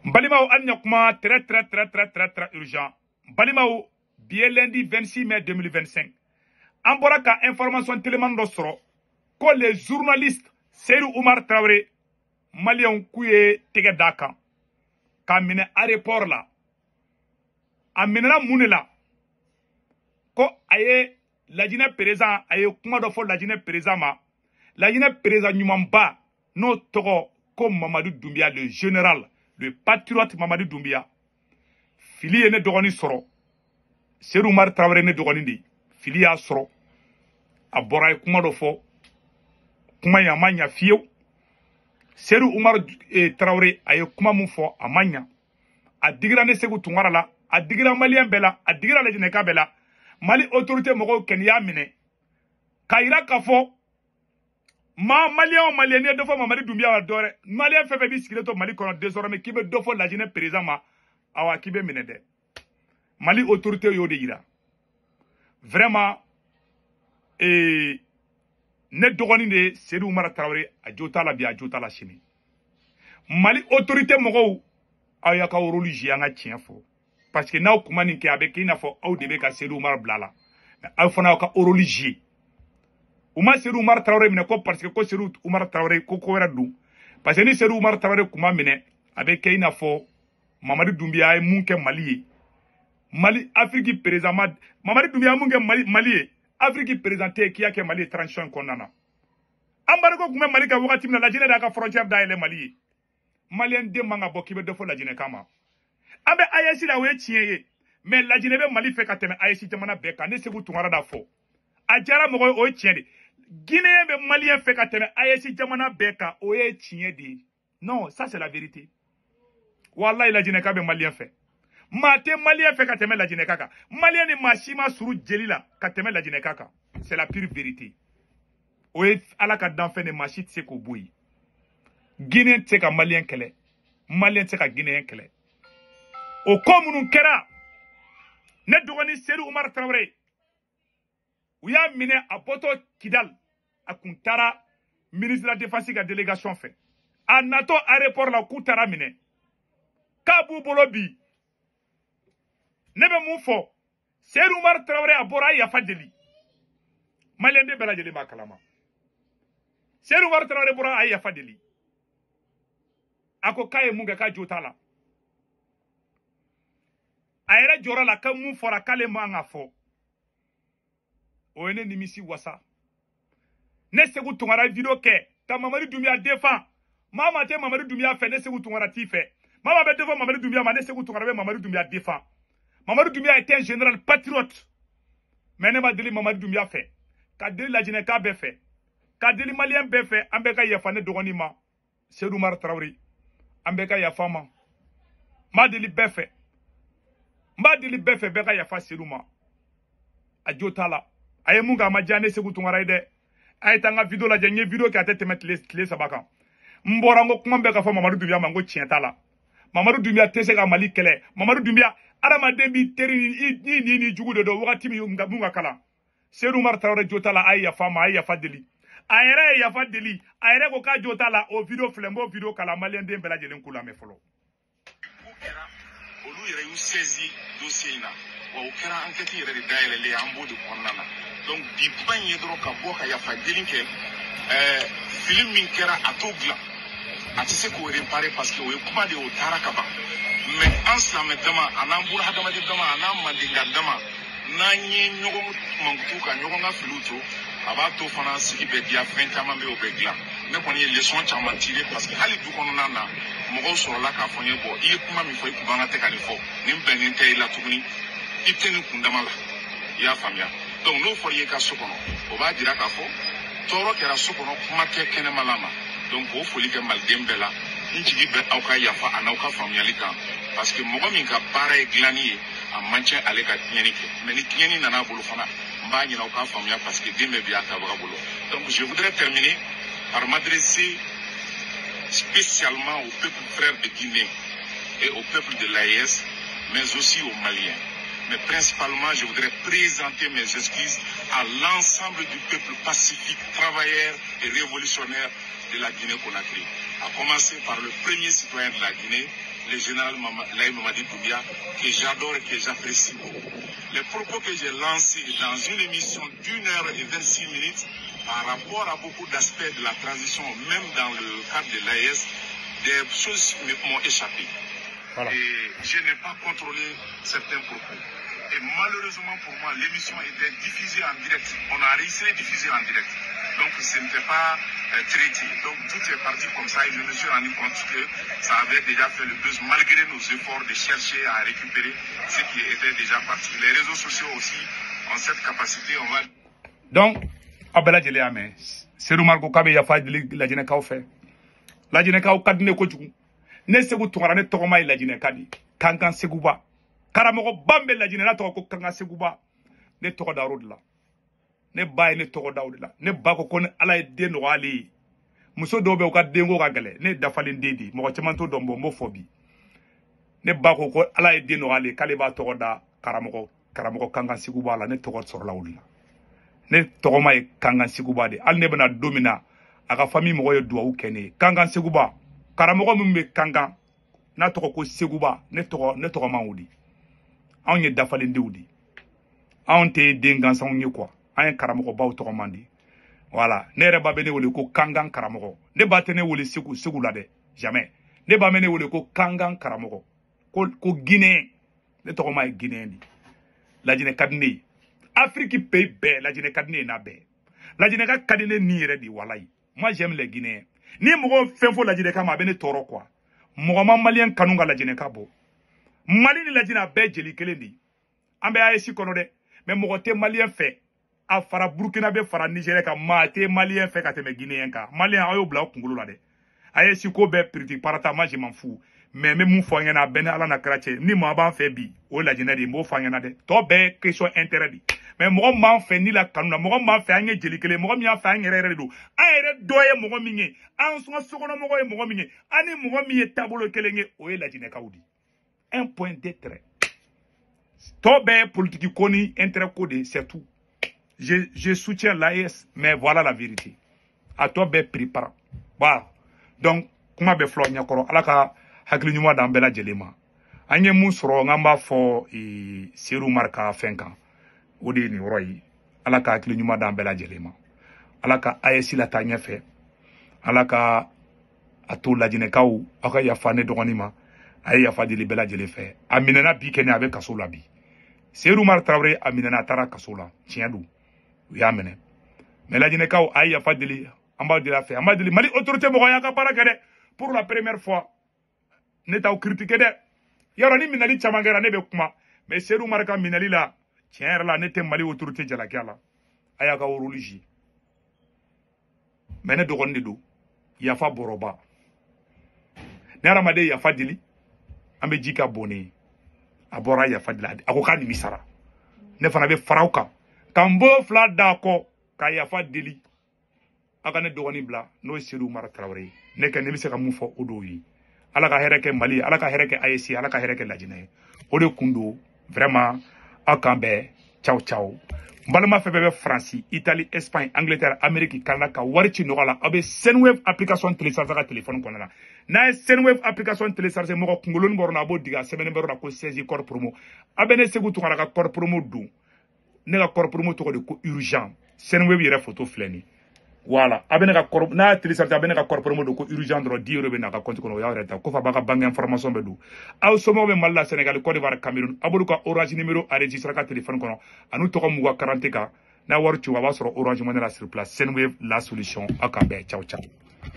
Balimaw, an ɲa kuma très très très très très très urgent. Balimaw, bi ye lundi 26 mai 2025. An bɔra ka information teliman dɔ sɔrɔ ko les journalistes Seydou Oumar Traoré, maliyɛnw k'u ye tɛgɛ d'a kan k'a minɛ aéroport la. A minɛna mun de la? Ko a ye Lajinɛ président, a ye kuma dɔ fɔ Lajinɛ président ma. Lajinɛ président ɲumanba n'o tɔgɔ ko Mamadu Doumbia, le général, le patriote Mamadu Doumbia. Fili ye ne dɔgɔnin sɔrɔ. Seydou Oumar Traoré ne dɔgɔnin de ye. Fili y'a sɔrɔ. A bɔra a ye kuma dɔ fɔ. Kuma in a ma ɲa fiyewu. Seydou Oumar Traoré a ye kuma mun fɔ a ma ɲa. A digira ne Segu Tunkara la, a digira maliyɛn bɛɛ la, a digira lajinɛka bɛɛ la. Mali autorité mɔgɔw kɛni y'a minɛ. K'a yira k'a fɔ ma maliyɛn o maliyɛn n'i ye dɔ fɔ Mamadu Doumbia ma dɔ wɛrɛ, maliyɛn fɛn fɛn b'i sigilen to Mali kɔnɔ désormais k'i bɛ dɔ fɔ Lajinɛ président ma, awa k'i bɛ minɛ dɛ. Mali autorité y'o de yira. Vraiment, ne dɔgɔnin de ye Seydou Oumar Traoré, a jo t'a la bi, a jo t'a la sini. Mali autorité mɔgɔw, aw y'a ka rôle jouer an ka tiɲɛ fɔ. Parce que n'aw kuma nin kɛ, a bɛ kɛ i n'a fɔ aw de bɛ ka Seydou Oumar bila la. Mais aw fana y'aw ka rôle jouer. U ma Seydou Oumar Traoré minɛ ko parce que ko Seydou Oumar Traoré ko ko wɛrɛ don. Parce que ni Seydou Oumar Traoré kuma minɛ, a bɛ kɛ i n'a fɔ Mamadu Doumbia ye mun kɛ Mali ye. Mali Afrique président ma Mamadu Doumbia ye mun kɛ Mali ye. Afrique président tɛ k'i y'a kɛ Mali ye transition in kɔnɔna na. Embargo tun bɛ Mali kan wagati min na, Lajinɛ de y'a ka frontière dayɛlɛ Mali ye. Maliyɛn den man ka bɔ k'i bɛ dɔ fɔ Lajinɛ kan ma. An bɛ AES la, o ye tiɲɛ ye. Mais Lajinɛ bɛ Mali fɛ ka tɛmɛ AES jamana bɛɛ kan. Ne Segu Tunkara da fɔ. A diyara mɔgɔ ye, o ye tiɲɛ de. Guinéen bɛ maliyɛn fɛ ka tɛmɛ AES jamana bɛɛ kan, o ye tiɲɛ de ye. Non, ça c'est la vérité. Wallahi Lajinɛ ka bɛ maliyɛn fɛ. Maa tɛ maliyɛn fɛ ka tɛmɛ Lajinɛ kan. Maliyɛn ni maa si ma suru jeli la ka tɛmɛ Lajinɛ kan. C'est la pure vérité. O ye Ala ka danfɛn de, maa si tɛ se k'o bɔ yen. Guinéen tɛ se ka maliyɛn kɛlɛ. Maliyɛn tɛ se ka Guinéen kɛlɛ. O ko minnu kɛra, ne dɔgɔnin Seydou Oumar Traoré, u y'a minɛ a bɔtɔ Kidal, a kun taara ministre de la défense ka délégation fɛ. A natɔ aéroport la, k'u taara minɛ. K'a b'u bolo bi. Ne bɛ mun fɔ? Seydou Oumar Traoré a bɔra a ye yafa deli. Maliyɛn den bɛɛ lajɛlen b'a kalama. Seydou Oumar Traoré bɔra a ye yafa deli. A ko k'a ye mun kɛ k'a jo t'a la. A yɛrɛ jɔra la ka mun fɔra k'ale man ka fɔ. O ye ne nimisi wasa. Ne Segu Tunkara ye vidéo kɛ ka Mamadu Doumbia défend. Maa maa tɛ Mamadu Doumbia fɛ, ne Segu Tunkara t'i fɛ. Maa maa bɛ défend Mamadu Doumbia ma, ne Segu Tunkara bɛ Mamadu Doumbia défend. Mamadu Doumbia était un général patriote. Mais ne ma deli Mamadu Doumbia fɛ. Ka deli Lajinɛka bɛɛ fɛ. Ka deli maliyɛn bɛɛ fɛ, an bɛɛ ka yafa ne dɔgɔnin ma. Seydou Oumar Traoré. An bɛɛ ka yafa ma. N b'a deli bɛɛ fɛ. N b'a deli bɛɛ fɛ, bɛɛ ka yafa Seydou ma. A jo t'a la. A ye mun kɛ a ma diya ne Segu Tunkara ye dɛ. A ye taa n ka vidéo lajɛ, n ye vidéo kɛ a tɛ tɛmɛ tile 3 kan. N bɔra n ko kuma bɛɛ ka fɔ Mamadu Doumbia ma, n ko tiɲɛ t'a la. Mamadu Doumbia tɛ se ka Mali kɛlɛ. Mamadu Doumbia, adamaden b'i teri ni jugu de dɔn wagati min mun ka kalan. Seydou Oumar Traoré jo t'a la, a ye yafa ma, a ye yafa deli. A yɛrɛ ye yafa deli, a yɛrɛ ko k'a jo t'a la, o vidéo filɛ, n b'o vidéo kala maliyɛn den bɛɛ lajɛlen k'u lamɛn fɔlɔ. Olu yɛrɛ y'u saisi dossier in na, wa o kɛra enquête yɛrɛ de dayɛlɛlen, an b'o de kɔnɔna na. Donc bi kuma in ye dɔrɔn ka bɔ ka yafa deli kɛ. Fili min kɛra, a t'o dilan, a tɛ se k'o réparer parce que o ye kuma de ye, o taara ka ban. Mais an silamɛ dama, a n'an bolo hadamaden dama, a n'an mandenka dama, n'an ye ɲɔgɔn mankutu ka ɲɔgɔn ka filiw to, a b'a to fana sigi bɛ diya, fɛn caman bɛ yen o bɛ dilan. Ne kɔni ye leçon caman tirer parce que hali du kɔnɔna na, mɔgɔw sɔrɔla k'a fɔ n ye: bɔn, i ye kuma min fɔ, i kun man kan tɛ ka nin fɔ, nin bɛnnen tɛ i la tuguni, i tɛ nin kundama la, i y'a faamuya. Donc n'o fɔra i ye ka so kɔnɔ, o b'a jira k'a fɔ tɔɔrɔ kɛra so kɔnɔ, kuma tɛ kɛnɛmala ma. Donc k'o foli kɛ maliden bɛɛ la, n jigi bɛ aw ka yafa a n'aw ka faamuyali kan parce que mɔgɔ min ka baara ye dilanni ye, a man ca ale ka tiɲɛni kɛ. Mais ni tiɲɛni nana a bolo fana, n b'a ɲini aw k'a faamuya parce que den bɛɛ bi a tabaga bolo. Donc je voudrais terminer par m'adresser spécialement au peuple frère de Guinée et au peuple de l'AES, mais aussi aux Maliens. Mais principalement, je voudrais présenter mes excuses à l'ensemble du peuple pacifique, travailleur et révolutionnaire de la Guinée-Conakry. À commencer par le premier citoyen de la Guinée, le général Laye Mamadi Doumbia, que j'adore et que j'apprécie beaucoup. Les propos que j'ai lancés dans une émission d'1h26 par rapport à beaucoup d'aspects de la transition, même dans le cadre de l'AES, des choses m'ont échappé. Voilà. Et je n'ai pas contrôlé certains propos. Et malheureusement pour moi, l'émission était diffusée en direct. On a réussi à diffuser en direct. Donc ce n'était pas traité. Donc tout est parti comme ça et je me suis rendu compte que ça avait déjà fait le buzz malgré nos efforts de chercher à récupérer ce qui était déjà parti. Les réseaux sociaux aussi ont cette capacité. On va... Donc, Abela Djeli Ame, Seydou Margo Kabe yafa lajinɛkaw fɛ. Lajinɛkaw ka di ne kojugu. Ne Sekou Tounkara ne tɔgɔma ye lajinɛka de. Kankan Seguba. Karamɔgɔba min bɛ lajinɛ n'a tɔgɔ ko Kankan Seguba. Ne tɔgɔ da o de la. Ne ba ye ne tɔgɔ da o de la. Ne ba ko ko ni Ala ye den nɔgɔya ale ye. Muso dɔw bɛ yen u ka denko ka gɛlɛn. Ne ye dafalen den de ye. Mɔgɔ caman t'o dɔn bɔn n b'o fɔ bi. Ne ba ko ko Ala ye den nɔgɔya ale ye k'ale b'a tɔgɔ da karamɔgɔ Kankan Seguba la. Ne tɔgɔ sɔrɔla o de la. Ne tɔgɔma ye Kankan Seguba de. Hali ne bɛna don min na a ka famille mɔgɔ ye duwawu kɛ ne ye. Kankan Seguba. Karamɔgɔ min bɛ Kankan n'a tɔgɔ ko Seguba, ne tɔgɔma o de. Anw ye dafalen denw de. Anw tɛ den gansanw ye quoi. An ye karamɔgɔbaw tɔgɔman de. Voilà. Ne yɛrɛ ba bɛ ne wele ko Kankan karamɔgɔ. Ne ba tɛ ne wele Segu la dɛ. Jamais. Ne ba bɛ ne wele ko Kankan karamɔgɔ. Ko Guinéen. Ne tɔgɔma ye Guinéen de. Lajinɛ ka di ne ye. Afrique pays bɛɛ lajinɛ ka di ne ye n'a bɛɛ. Lajinɛ ka di ne ni yɛrɛ de walayi. Moi j'aime les Guinéens. Ni mɔgɔ fɛn fɔ lajinɛ kama a bɛ ne tɔɔrɔ quoi. Mɔgɔ ma malien kanu ka lajinɛ ka bɔ. Mali ni lajinɛ a bɛɛ jeli kelen de ye. An bɛ AES kɔnɔ dɛ. Mais mɔgɔ tɛ malien fɛ. A fara Burkina bɛ fara Niger kan, maa tɛ malien fɛ ka tɛmɛ Guinéen kan. Malien aw y'o bila aw kunkolo la dɛ. AES ko bɛɛ piriti parata, moi je m'en fous. Mais n bɛ mun fɔ an ɲɛna a bɛɛ ni Ala n'a kira cɛ. Ni maa b'an fɛ bi, o ye lajinɛ de ye, n b'o fɔ an ɲɛna dɛ. Tɔ bɛɛ ye question intérêt de ye. Mais mɔgɔ min b'an fɛ ni la kanu na, mɔgɔ min b'an fɛ an ye jeli kelen, mɔgɔ min y'an fɛ an yɛrɛ yɛrɛ de don. An yɛrɛ dɔ ye mɔgɔ min ye, an ka sokɔnɔmɔgɔ ye mɔgɔ min ye, an ni mɔgɔ min ye taabolo kelen ye, o ye lajinɛkaw de ye. Un point deux traits. Tɔ bɛɛ ye politique ko ni intérêt ko de ye, c'est tout. Je soutiens l'AES, mais voilà la vérité. A tɔ bɛɛ prépare. Voilà. Donc, kuma bɛ filɛ aw ɲɛkɔrɔ. Ala ka hakili ɲuman d'an bɛɛ lajɛlen ma. An ye mun sɔrɔ n'an b'a fɔ Seydou Umar ka fɛn kan. O de ye nin yɔrɔ ye. Ala ka hakili ɲuman d'an bɛɛ lajɛlen ma. Ala ka AES lataa ɲɛfɛ. Ala ka a to lajinɛkaw aw ka yafa ne dɔgɔnin ma. A ye yafa deli bɛɛ lajɛlen fɛ. A minɛna bi kɛnɛ a bɛ kaso la bi. Seydou Umar Traoré a minɛna a taara kaso la. Tiɲɛ don. U y'a minɛ. Mais lajinɛkaw a ye yafa deli. An b'a deli a fɛ. An b'a deli Mali autorité mɔgɔw y'a ka baara kɛ dɛ. Pour la première fois ne t'aw critiquer dɛ. Yɔrɔ ni minɛli caman kɛra ne bɛ kuma. Mais Seydou Umar ka minɛli la tiɲɛ yɛrɛ la ne tɛ Mali autorité jalaki a la. A y'a ka rôle jouer. Mais ne dɔgɔnin de don. Yafa bɔrɔba. Ni hadamaden yafa deli an bɛ ji ka bɔn ne ye. A bɔra yafa deli a ko k'a nimisara. Ne fana bɛ fara aw kan. Ka n bolo fila da a kɔ ka yafa deli. A ka ne dɔgɔnin bila n'o ye Seydou Umar Traoré ye. Ne kɛ ne bɛ se ka mun fɔ o dɔw ye. Ala ka hɛrɛ kɛ Mali ye, Ala ka hɛrɛ kɛ AES ye, Ala ka hɛrɛ kɛ Lajinɛ ye. O de kun don vraiment aw k'an bɛn. Ciao ciao. N balima fɛn bɛɛ bɛ Faransi, Italie, Espagne, Angleterre, Amérique, Canada ka wari ci nɔgɔya la. Aw bɛ Sendwave application télécharger ka téléphone kɔnɔna la. N'a ye Sendwave application télécharger mɔgɔ kunkoloni bɔrɔ la a b'o digi a sɛbɛnnen bɛ yɔrɔ la ko 16 code promo. A bɛ ne Sekou Tounkara ka code promo don. Ne ka code promo tɔgɔ de ko urgent. Sendwave yɛrɛ photo filɛ nin ye. Voilà, a bɛ ne ka code n'a y'a télécharger a bɛ ne ka code promo don ko urgent dɔrɔn 10 euros bɛ na a ka compte kɔnɔ o y'aw yɛrɛ ta kɔfɛ a b'a ka banque information bɛɛ don. Aw somɔgɔw bɛ Mali la, Sénégal, Côte d'Ivoire, Cameroun, a b'olu ka Orange numéro enregistré ka téléphone kɔnɔ a n'u tɔgɔ m'u ka carte kan n'a wari ci a b'a sɔrɔ Orange Money la sur place. Sendwave la solution. Aw k'an bɛn. Ciao ciao.